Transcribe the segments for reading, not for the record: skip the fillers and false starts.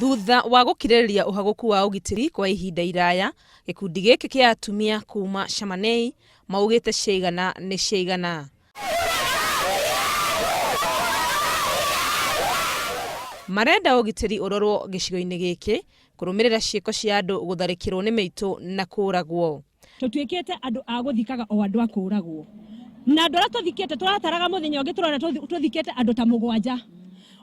Thutha wa gũkirĩrĩria ũhagũku wa ũgitĩri kwa ihinda iraya, gĩkundi gĩkĩ kĩa atumia kuma Shamanei maugĩte ciaigana nĩ ciaigana. Marenda ũgitĩri ũrorwo gĩcigo-inĩ gĩkĩ kũrũmĩrĩra ciĩko cia andũ gũtharĩkĩrwo nĩ mĩitũ na kũragwo. Tũtuĩkĩte andũ a gũthikaga o andũ a kũũragwo. Na andũ arĩa tũthikĩte tũrataraga mũthenya ũngĩ tũrona tũthikĩte andũ ta mũgwanja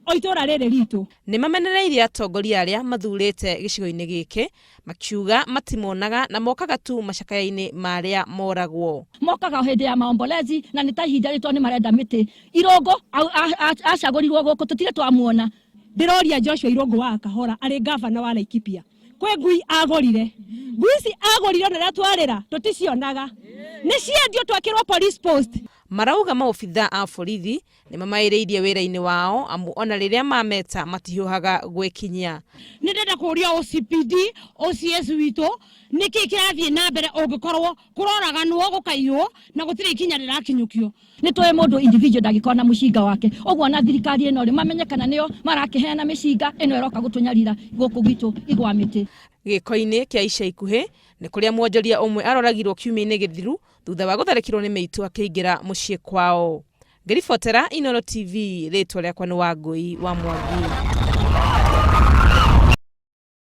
o itũra rĩrĩ ritũ. Nĩ mamenereirie atongoria arĩa mathurĩte gĩcigo-inĩ gĩkĩ makiuga matimonaga na mokaga tu macakaya-inĩ ma arĩa moragwo. Mokaga o hĩndĩ ya maombolezi na nĩ ta ihinda rĩrĩ tondũ nĩ marenda mĩtĩ. Irũngũ acagũrirwo gũkũ tũtirĩ twamuona. Ndĩroria Joshua Irũngũ wa Akahora arĩ ngavana wa Laikipia kwĩ ngui agũrire ngui ici agũrire ona rĩrĩa twarĩra tũticionaga nĩ ciendio twakĩrwo police post. Marauga maobithaa a borithi nĩ mamaĩrĩirie wĩra-inĩ wao amu ona rĩrĩa mameta matihiũhaga gwĩkinyia. Nĩ ndĩrenda kũria OCPD, OCS witũ nĩkĩ kĩrathiĩ na mbere ũngĩkorwo kũroraganwo gũkaiywo na gũtirĩ ikinya rĩrakinyũkio. Nĩ tũĩ mũndũ individual ndangĩkorwo na mũcinga wake, ũguo ona thirikari ĩno rĩ, mamenye kana nĩo marakĩheana mĩcinga ĩno ĩroka gũtũnyarira gũkũ gwitũ igwa mĩtĩ. Gĩko-inĩ kĩa ica ikuhĩ nĩ kũrĩa mwonjoria ũmwe aroragirwo kiumia-inĩ gĩthiru thutha wa gũtharĩkĩrwo nĩ mĩitũ akĩingĩra mũciĩ kwao. Ngĩribotera Inooro TV, rĩtwa rĩakwa nĩ Wangũi wa Mwangi.